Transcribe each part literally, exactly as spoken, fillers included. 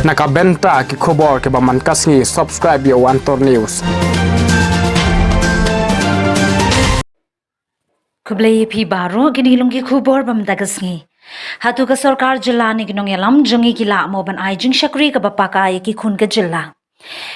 Na ka bynta ki khubor kiba man ka sngi, subscribe ïa u Antor News. Khublei ïa phi baroh, kine ki long ki khubor ba mynta ka sngi. Hato ka sorkar jylla ne ki nongïalam jong ngi ki lah mo ban ai jingshakri kaba paka ïa ki khun ka jylla?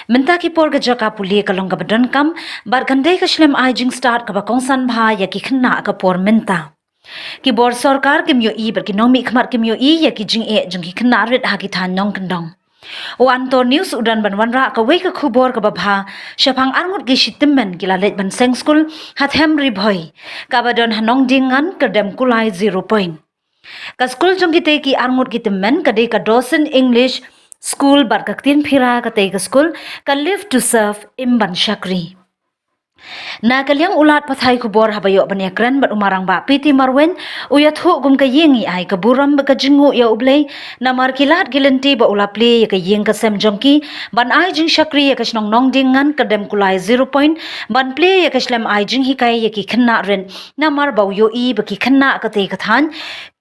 Mynta ki por ka jaka pule ka long kaba donkam, bad kan dei ka shlem ai jingstad kaba kongsan bha ïa ki khynnah ka por mynta. Ki bor sorkar kim ïohi bad ki nongmihkhmat kim ïohi ïa ki jingeh jong ki khynnah rit ha ki thaiñ nongkyndong. U Antor News u don ban wanrah kawei ka khubor kaba bha shaphang arngut ki shi tymmen ki la leit ban seng skul ha Them Ri Bhoi, kaba don ha Nongdingngan, Kyrdem Kulai Zero Point. Ka skul jong kitei ki arngut ki tymmen ka dei ka Dosin English School bad ka ktien Phira katei ka skul ka Live to Serve, im ban shakri. Na ka liang u lad pathai khubor haba ïoh ban ïakren bad u Marangbah P T Marwein, u ïathuh kum ka ïing i ai ka burom bad ka jingnguh ïa U Blei namar ki lad ki lynti ba u la plie ïa ka ïing ka sem jong ki ban ai jingshakri ïa ka shnong Nongdingngan, Kyrdem Kulai Zero Point, ban plie ïa ka shlem ai jinghikai ïa ki khynnah rit, namar ba u ïohi ba ki khynnah katei ka thaiñ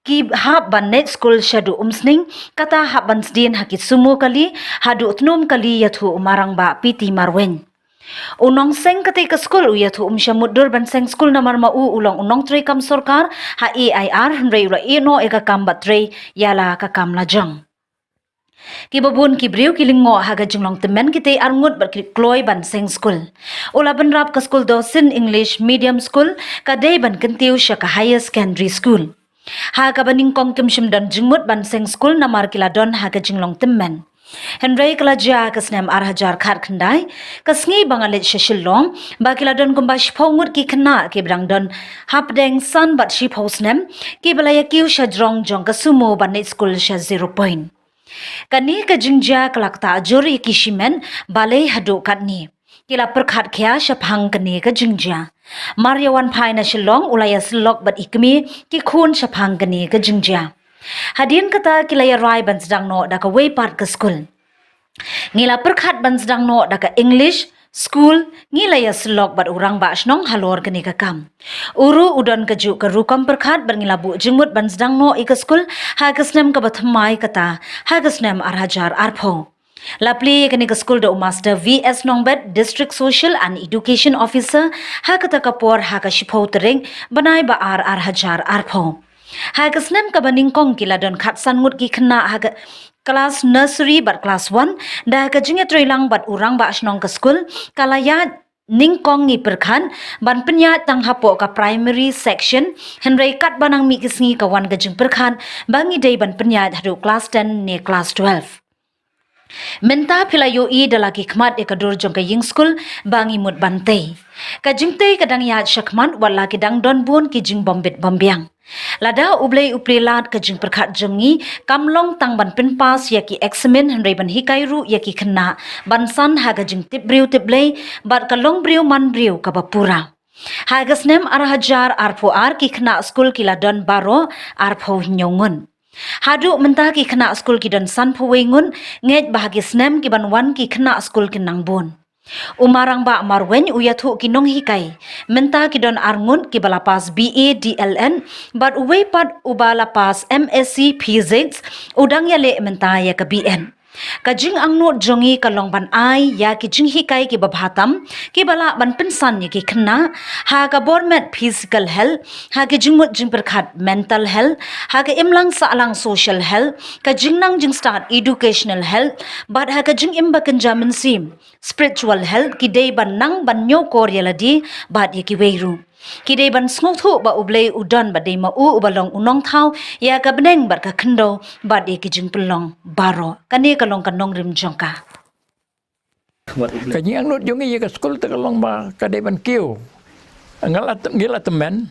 ki hap ban leit skul shaduh Umsning, kata hap ban sdien ha ki sumo kali haduh Tnum kali, ïathuh u Marangbah P T Marwein. U nongseng katei ka skul u ïathuh um shym mutdur ban seng skul namar ma u u long u nongtrei kam sorkar ha A I R, hynrei u la ïeh noh ïa ka kam bad trei ïa la ka kam lajong. Kiba bun ki briew ki lyngngoh ha ka jinglong tymmen kitei arngut bad ki kloi ban seng skul. U la bynrap ka skul Dosin English Medium School ka dei ban kyntiew sha ka Higher Secondary School. Ha kaba nyngkong kim shym don jingmut ban seng skul namar ki la don ha ka jinglong tymmen. Hynrei ka la jia ka snem ar hajar khatkhyndai, ka sngi ba nga leit sha Shillong, ba ki la don kumba shiphew ngut ki khynnah kiba dang don hapdeng san bad shiphew snem, kiba la ïakiew sha jrong jong ka sumo ban leit skul sha Zero Point. Kane ka jingjia ka la ktah jur ïa ki shimet, balei haduh katne ki la pyrkhat khia shaphang kane ka jingjia. Mar ïa wan phai na Shillong, u la ïasyllok bad i kmie ki khun shaphang kane ka jingjia. Hadien kata ki la ïarai ban sdang noh da kawei pat ka skul. Ngi la pyrkhat ban sdang noh da ka English School, ngi la ïasyllok bad u rangbah shnong halor kane ka kam. U ruh u don kajuh ka rukom pyrkhat bad ngi la buh jingmut ban sdang noh ïa ka skul ha ka snem kaba thymmai kata, ha ka snem ar hajar arphew. La plie ïa kane ka skul da u Master V S Nongbet, District Social and Education Officer, ha kata ka por ha ka shiphew tarik bnai ba ar, ar hajar arphew. Ha ka snem kaba nyngkong ki la don khatsan ngut ki khynnah ha ka klas nursery bad klas one, da ka jingïatreilang bad u rangbah shnong ka skul, ka la ïaid nyngkong ngi pyrkhat ban pynïaid tang hapoh ka primary section, hynrei katba nang mih ki sngi ka wan ka jingpyrkhat ba ngi dei ban pynïaid haduh klas ten ne klas twelve. Mynta phi la ïohi da la ki khmat ïa ka dur jong ka ïing skul ba ngi mut ban tei. Ka jingtei ka dang ïaid shakhmat wat la ki dang don bun ki jingbym bit bym biang. Lada U Blei u plie lad, ka jingpyrkhat jong ngi kam long tang ban pynpass ïa ki eksamin hynrei ban hikai ruh ïa ki khynnah ban san ha ka jingtip briew tip Blei bad ka long briew man briew kaba pura. Ha ka snem ar hajar arphew ar ki khynnah skul ki la don baroh arphew hynñiew ngut. Haduh mynta ki khynnah skul ki don sanphew wei ngut, ngeit ba ha ki snem ki ban wan ki khynnah skul kin nang bun. U Marangbah Marwein u ïathuh ki nonghikai, mynta ki don ar ngut kiba la pass B A D L Ed, bad uwei pat uba la pass M Sc Physics, u dang ïaleh mynta ïa ka B Ed. Ka jingangnud jong ngi ka long ban ai ïa ki jinghikai kiba bha tam, kiba lah ban pynsan ïa ki khynnah, ha ka bor met physical health, ha ki jingmut jingpyrkhat mental health, ha ka imlang sahlang social health, ka jingnang jingstad educational health, bad ha ka jingim ba kynja mynsiem spiritual health, ki dei ban nang ban ñiewkor ïa lade bad ïa kiwei ruh. Ki dei ban sngewthuh ba U Blei u don bad dei ma u uba long u nongthaw ïa ka bneng bad ka khyndew bad ïa ki jingpynlong baroh. Kane ka long ka nongrim jong ka. Ka jingangnud jong ngi ïa ka skul te ka long ba ka dei ban kiew. Nga la tem-, ngi la tymmen,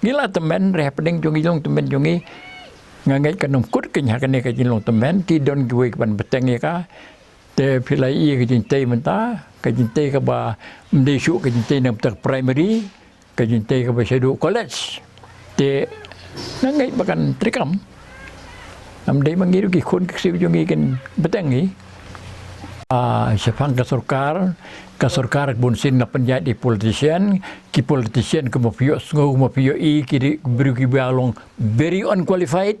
ngi la tymmen, re hapdeng jong ngi long tymmen jong ngi. Nga ngeit kan ym kut kein ha kane ka jinglong tymmen, ki don kiwei ki ban bteng ïa ka. Te phi la ïohi ka jingtei mynta, ka jingtei kaba ym dei shuh ka jingtei na bynta ka primary, ka jingtei kaba shaduh college. Te nga ngeit ba kan treikam. Ym dei ma ngi ruh, ki khun ki ksiew jong ngi kin bteng hi. Ah, shaphang ka sorkar, ka sorkar bun sien nga pynïaid ïa ki politician, ki politician ki ma phi ïohsngew, ma phi ïohi, ki dei ki briew kiba long very unqualified.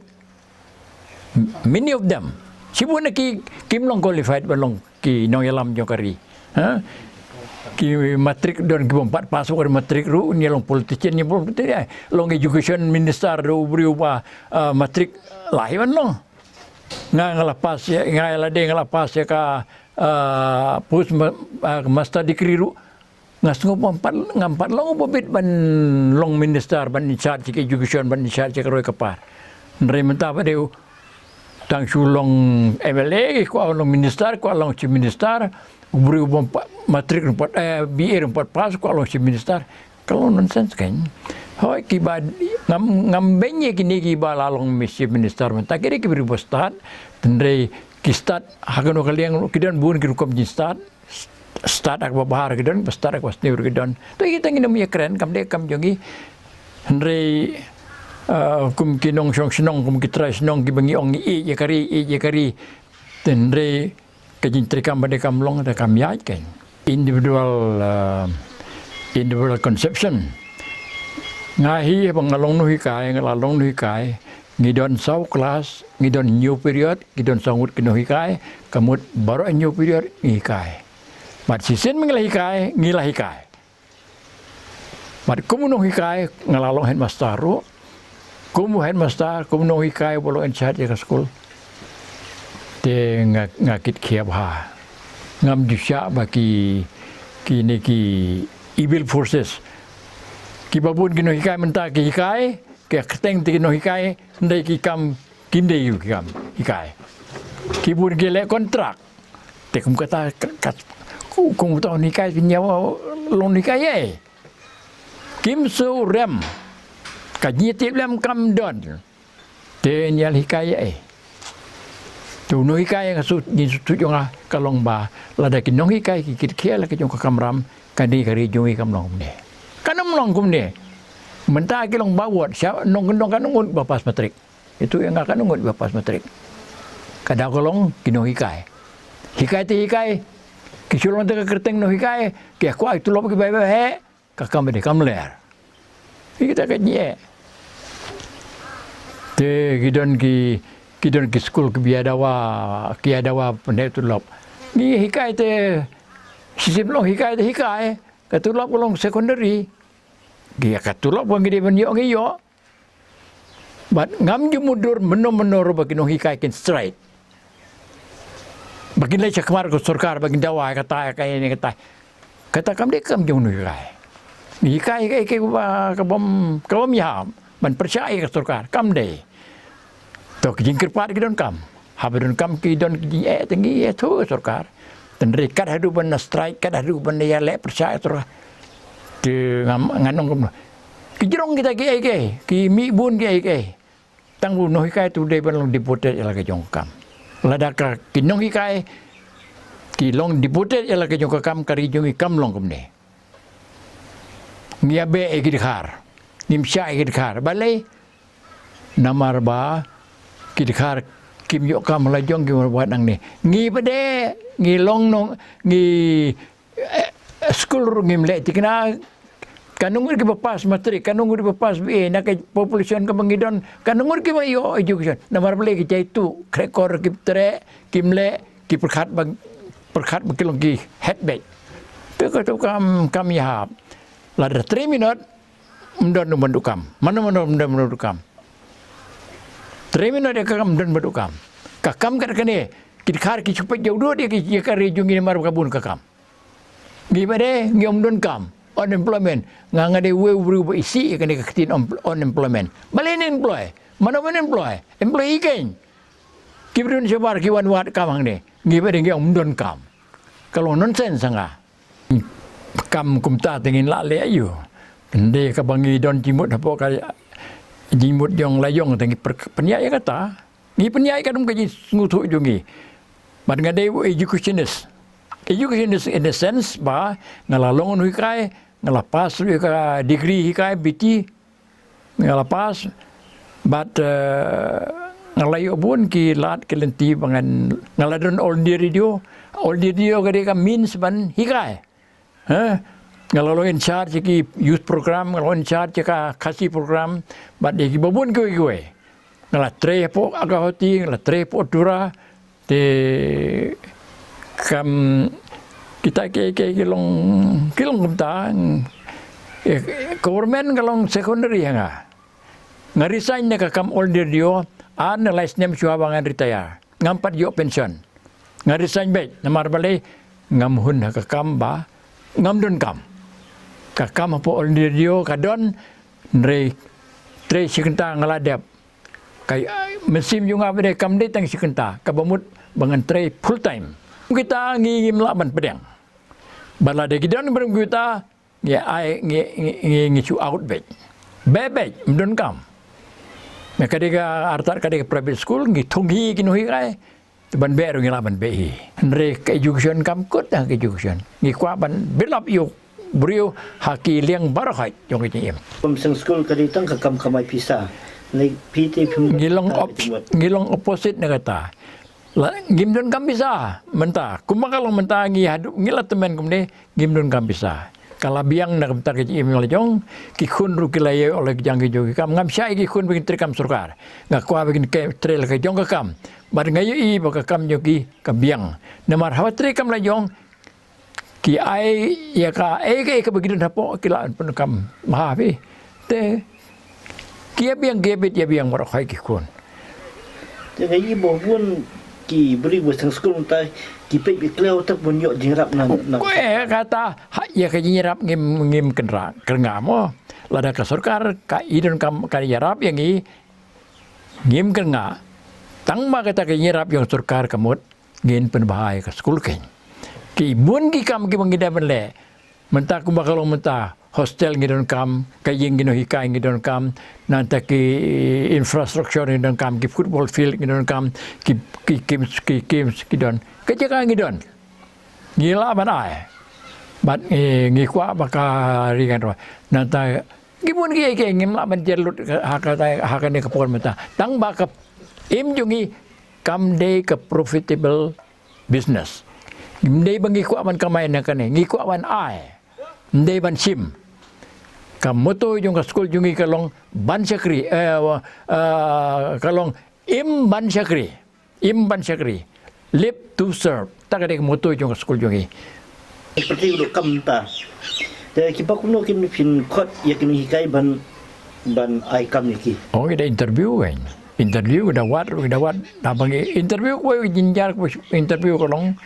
Many of them, Shibun na ki kim long qualified ban long ki nongïalam jong ka ri. Ha? Ki matric don ki bym pat pass ka matric ruh, ngi long politician, ngi bym, long education minister ruh u briew ba, ah, matric lah hi ban long. Nga nga la pass ïa, nga ïa lade nga la pass ïa ka, ah, post ma-, ah, master degree ruh. Nga sngew ba ym pat, ngam pat long ba bit ban long minister, ban in charge ka education, ban in charge ka roi ka par. Hynrei mynta ba dei u tang shu long M L A, kwah long minister, kwah long chief minister, u briew bym pat matric ruh ym pat, eh, B A ruh ym pat pass, kwah long chief minister. Ka long nonsense kan. Hooid, kiba, ngam, ngam beiñ ïa kine kiba la long mi-, chief minister mynta, ki dei ki briew ba stad, hynrei ki stad ha kano ka liang, ki don bun ki rukom jingstad. Stad ha kaba bha ruh ki don, ba stad ha kaba sniew ruh ki don. To ïa kita ngin ym ïakren, kam dei kam jong ngi. Hynrei, ah, kum ki nongshong shnong, kum ki trai shnong, kiba ngi ong ngi ïeit ïa ka ri, ïeit ïa ka ri. Te hynrei ka jingtreikam ba dei kam long, te kam ïaid kan. Individual, ah, individual conception. Nga hi ba nga long nonghikai, nga la long nonghikai. Ngi don saw klas, ngi don hynñiew period, ngi don saw ngut ki nonghikai, ka mut baroh hynñiew period ngi hikai. Bad shisien ba ngi la hikai, ngi la hikai. Bad kum u nonghikai, nga la long headmaster ruh. Kum u headmaster, kum u nonghikai, ba long in charge ïa ka skul. Te nga, nga kit khia bha. Ngam ju shah ba ki, kine ki evil forces. Kiba bun ki nonghikai mynta ki hikai, ki kyrteng te ki nonghikai, hynrei ki kam, kim dei ïa u ki kam hikai. Ki bun ki leh kontrak. Te kum kata ka, ka, ku-, kum uta u nonghikai phin ïa long nonghikai ïa ei. Kim shu rem. Ka jingïatiplem kam don. Te ngi ïa hikai ïa ei. Te u nonghikai nga shu, jingsuh jong nga ka long ba lada ki nonghikai ki kit khia la ka jong ka kamram, kane ka ri jong ngi kam long kumne. Kan ym long kumne. Mynta ki long backward, sha nong, nong katno ngut ba pass matric. Ïathuh ïa nga katno ngut ba pass matric. Ka daw ka long ki nonghikai. Hikai te hikai. Ki shu long te ka kyrteng nonghikai. Ki kwah ki tulop kiba heh. Ka kam ba dei kam ler. Kita ka jingeh. Te ki don ki, ki don ki skul kiba ïa dawa, ki ïa dawa pynheh tulop. Ngi hikai te, shisien long hikai te hikai. Ka tulop ka long secondary. Ki ïa ka tulop ba ngi dei ban ïoh ngi ïoh. Bad ngam ju mutdur mynno mynno ruh ba ki nonghikai kin strike. Ba kin leit shakhmat ka sorkar, ba kin dawa kata, kata, kata. Kata kam dei kam jong u nonghikai. Hikai, hikai, hikai ba, ka bym, ka bym ïahap ban pyrshah ïa ka sorkar, kam dei. To ki jingkyrpad ki donkam. Haba donkam ki don ki jingeh te ngi ïathuh sorkar. Te hynrei kat haduh ban strike, kat haduh ban ïaleh pyrshah ïa sorkar. Te ngam, ngan ong kumno. Ki jrong kita kiei kiei, ki mih bun kiei kiei. Tang u nonghikai te u dei ban long deported ïa la ka jong ka kam. Lada ka ki nonghikai ki long deported ïa la ka jong ka kam, ka ri jong ngi kam long kumne. Ngi ïa beh ïa ki dkhar. Ngim shah ïa ki dkhar. Balei? Namar ba ki dkhar kim ïoh kam la jong ki, wat nangne. Ngi pat de, ngi long nong, ngi, eh, skul ruh ngim leh thikna. Katno ngut kiba pass matric, katno ngut kiba pass B A, na ka population kaba ngi don, katno ngut kiba ïoh education. Namar balei? Ki jaituh, krekor ki treh, kim leh, ki pyrkhat ba, pyrkhat ba ki long ki head beit. Te kato kam, kam ïahap. Lada trei minot, ym don u ban duh kam. Mano mano ym don u ban duh kam. Trei minot ïa ka kam, ym don u ban duh kam. Ka kam kat kane, ki dkhar ki shu peit jauh dud ïa ki, ïa ka ri jong ngi namar ba ka bun ka kam. Ngi pat de, ngi ym don kam. Unemployment. Nga nga dei uwei u briew ba isih ïa kane ka ktien un-, unemployment. Balei unemploy? Mano ba unemploy? Employee kein. Ki briew shabar ki wan wad kam hangne. Ngi pat de ngi ym don kam. Ka long nonsense sa nga. Kam kumta te ngin lah leh aïu. Hynrei kaba ngi don jingmut hapoh ka jingmut jong la jong te ngi pyn-, pynïaid ïa kata. Ngi pynïaid ïa ka dum ka jingsngewthuh jong ngi. Bad nga dei u educationist. Educationist in the sense ba nga la long nonghikai, nga la pass ruh ïa ka degree hikai, B T. Nga la pass, bad, eh, nga la ïoh bun ki lad ki lynti ba ngan, nga la don All India Radio, All India Radio ka dei ka means ban hikai. Ha? Nga la long in charge ki youth program, nga la long in charge ka Khasi program, bad ïa kiba bun kiwei kiwei. Nga la trei hapoh Guwahati, nga la trei hapoh Tura, Te kam kita ki, ki, ki long, ki long kumta, eh, government ka long secondary ha nga. Nga resign na ka kam All India Radio, ar ne lai snem shuwa ba ngan retire. Ngam pat ïoh pension. Nga resign beit, namar balei ngam hun ha ka kam ba ngam don kam. Ka kam hapoh All India Radio ka don, hynrei trei shi kynta nga la dep. Ka mynsiem jong nga ba dei kam dei tang shi kynta, kaba mut ba ngan trei full time. Kita ngi ngim lah ban pdiang. Ba lada ki don brem kita, ngi ai, ngi, ngi, ngi, ngi shu out beit. Beit beit, ym don kam. Na ka dei ka artat ka dei ka private school, ngi thung hi ki nonghikai. Te ban beh ruh ngi lah ban beh hi. Hynrei ka education kam kut ha ka education. Ngi kwah ban build up ïa u briew ha ki liang baroh hi jong ka jingim. Kum seng skul ka dei tang ka kam kamai pisa. Ngi long op-, ngi long opposite na kata. La, ngim don kam pisa mynta. Kumba ka long mynta ngi haduh ngi la tymmen kumne, ngim don kam pisa. Ka la biang na ka bynta ka jingim la jong, ki khun ruh ki la ïoh la ki jong ki jong ki kam. Ngam shah ïa ki khun ba kin trei kam sorkar. Nga kwah ba kin trei la ka jong ka kam. Bad nga ïohi ba ka kam jong ki ka biang. Namar haba trei kam la jong, ki ai ïa ka, eh, ka, eh, ka ba ki don hapoh, ki la pyndonkam bha phi. Te ki ïa biang, ki ïa bit ïa biang baroh hi ki khun. Te nga ïohi ba bun ki briew ba seng skul mynta ki peit ki khlem tip ban ïoh jingïarap na, na. Kata ha ïa ka jingïarap ngim, ngim kynrah kyrngam mo. Lada ka sorkar ka i donkam ka ïarap ïa ngi, ngim kyrngah. Tang ba kata ka jingïarap jong sorkar ka mut ngin pynbha ïa ka skul kein. Ki bun ki kam kiba ngi dei ban leh. Mynta kumba ka long mynta, hostel ngi donkam, ka ïing ki nonghikai ngi donkam, nangta ki infrastructure ngi donkam, ki football field ngi donkam, ki, ki games, ki games ki don. Ka jaka ngi don. Ngi lah ban ai. Bad ngi, ngi kwah ba ka ri kan roi. Nangta ki bun ki, ki ngim lah ban jer lut ha ka, ha kane ka por mynta. Tang ba ka im jong ngi kam dei ka profitable business. Ngim dei ba ngi kwah ban kamai na kane, ngi kwah ban ai. Ngim dei ban shim. Ka motto jong ka skul jong ngi ka long ban shakri, eh, eh, ka long im ban shakri. Im ban shakri. Live to serve. Ta ka dei ka motto jong ka skul jong ngi. Pyrthei u dei kam ta. Te kiba kumno kin pynkhot ïa ki nonghikai ban, ban ai kam ïa ki. Oh, ngi da interview kan. Interview ngi da wad, ngi da wad. Haba ngi interview ko, jynjar ko interview ka long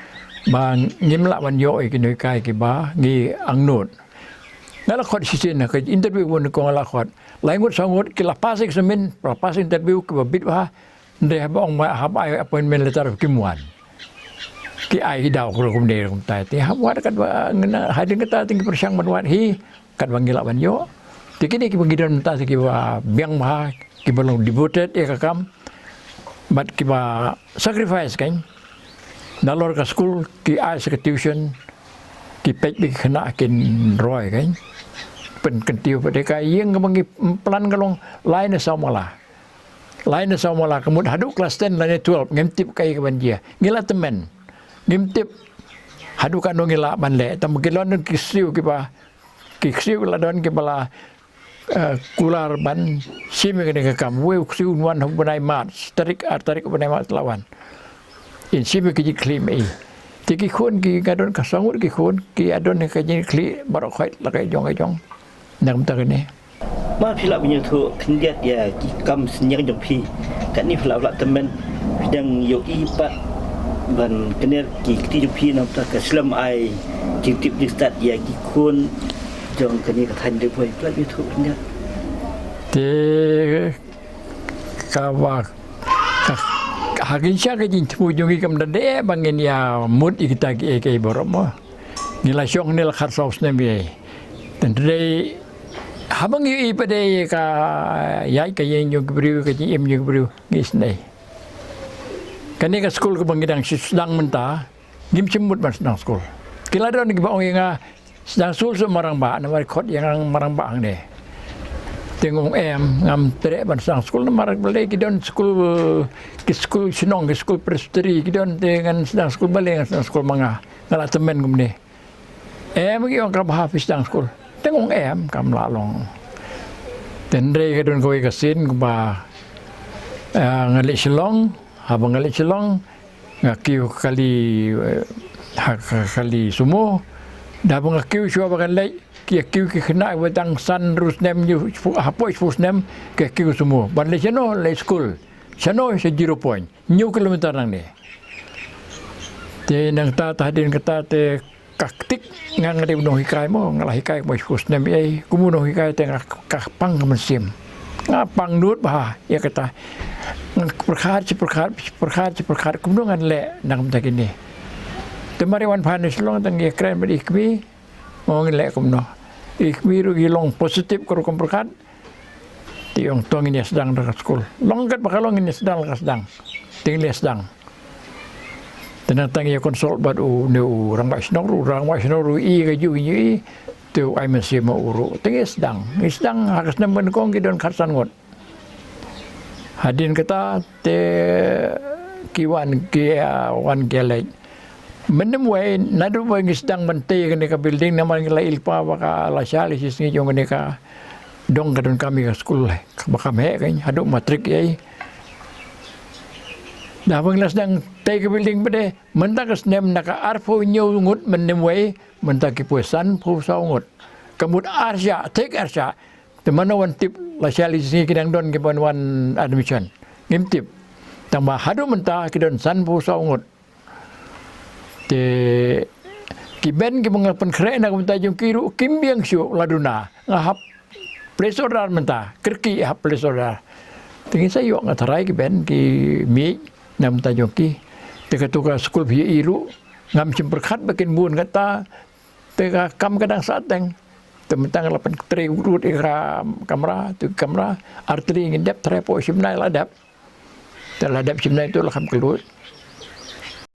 ba ngim lah ban ïoh ïa ki nonghikai kiba ngi angnud. Nga la khot shisien ha ka interview bun ko nga la khot. Lai ngut saw ngut ki la pass exam, la pass interview kiba bit bha. Hynrei haba ong ba hap ai appointment letter kim wan. Ki ai ki daw kumne kumtai. Te hap wad katba ngi na, hadien kata te ngi pyrshang ban wad hi katba ngi lah ban ïoh. Te kine kiba ngi don mynta te kiba biang bha, kiba long devoted ïa ka kam. Bad kiba sacrifice kan. Nalor ka skul ki ai sa ka tuition, ki peit ba ki khynnah kin roi kan. Pynkyntiew pat, te ka ïing kaba ngi plan ka long lai ne saw mala. Lai ne saw mala, ka mut haduh klas ten lane twelve, ngim tip kaei kaban jia. Ngi la tymmen. Ngim tip haduh katno ngi lah ban leh. Tang ba ki la don ki ksiew kiba, ki ksiew ki la don kiba la, eh, kular ban shim ïa kane ka kam. Wei u ksiew un wan ha u bnai March, tarik, ar tarik u bnai March la wan. In shim ïa ka jingkhlieh ma i. Te ki khun ki, nga don ka saw ngut ki khun ki ïa don ka jingkhlieh baroh khoit la ka jong ka jong. Na ka bynta kane. Ma phi lah ban ïathuh khyndiat ïa ki kam synñiang jong phi. Katne phi lah, phi lah tymmen, phi dang ïohi pat ban kner ki kti jong phi na ka bynta ka slem ai jingtip jingstad ïa ki khun jong kane ka thaiñ Ri Bhoi. Phi lah ban ïathuh khyndiat. Te kaba, ka, ha ki sha ka jingthmu jong ngi kam da dei ba ngin ïa mut ïa kita kiei kiei baroh mo. Ngi la shong ne la khatsaw snem ïa. Te haba ngi ïohi pat de ka ïaid ka ïeng jong ki briew, ka jingim jong ki briew, ngi isynei. Kane ka skul kaba ngi dang sdang mynta, ngim shym mut ban sdang skul. Ki la don kiba ong ïa nga, sdang skul sha Marangbah, namar khot ïa nga Marangbah hangne. Te nga ong em, ngam treh ban sdang skul namar balei ki don skul, ki skul shnong, ki skul presbytery ki don, te ngan sdang skul balei, ngan sdang skul ma nga. Nga la tymmen kumne. Em, ki ong ka bha phi sdang skul. Te nga ong em, kam lah long. Te hynrei ka don kawei ka sien kaba, eh, nga leit Shillong, haba nga leit Shillong, Nga kiew kali, eh, ha, ha kali sumo. Da ba nga kiew shuwa ba kan leit, ki kiew ki khynnah ba dang san ru snem, hynñiew, hapoh shiphew snem, ki kiew sumo. Ban leit shano, leit skul. Shano, sha Zero Point. Hynñiew kilometer nangne. Te nangta, ta hadien kata te ka ktik, nga nga dei u nonghikai mo, nga la hikai mo shiphew snem ïa i, kum u nonghikai te nga ka pang ka mynsiem. Nga pang nud bha ïa kata. Nga pyrkhat shi pyrkhat, shi pyrkhat, shi pyrkhat, kumno ngan leh na ka bynta kine. Te mar ïa wan phai na Shillong te nga ïakren bad i kmie, nga ong ngan leh kumno. I kmie ruh i long positive ka rukom pyrkhat. Te ong to ngin ïa sdang da ka skul. Long kat ba ka long ngin ïa sdang da ka sdang. Te ngin ïa sdang. Te nangta ngi ïa consult bad une u rangbah shnong ruh, rangbah shnong ruh i kajuh ïa i. Te u ai mynsiem ma u ruh. Te ngi ïa sdang. Ngi sdang ha ka snem ba nyngkong ki don khatsan ngut. Hadien kata te ki wan ki, ah, wan ki ïa leit. Mynnym wei naduh ba ngi sdang ban tei kane ka building namar ngi la i lypa ba ka la shai la shisngi jong kane ka dong ka donkam ïa ka skul ba kam heh kein haduh matrik ïa i. Da ba ngi la sdang tei ka building pat de mynta ka snem na ka arphew hynñiew ngut mynnym wei mynta ki poi sanphew saw ngut. Ka mut arshah, thik arshah. Te mano wan tip la shai la shisngi ki dang don ki ban wan admission. Ngim tip. Tang ba haduh mynta ki don sanphew saw ngut. Te ki Ben kiba nga pynkhreh na ka bynta jong ki ruh kim biang shuh la duna. Nga hap place order mynta, kyrkieh hap place order. Te ngin sa ïoh, nga tharai ki Ben ki mih na ka bynta jong ki. Te kato ka skul phi ïohi ruh ngam shym pyrkhat ba kin bun kata. Te ka kam ka dang sah teng. Te mynta nga la pyntrei rud ïa ka kamra, tu kamra, artylli ngin dep, tharai hapoh shiphew bnai la dep. Te la dep shiphew bnai tu la kham kylluid.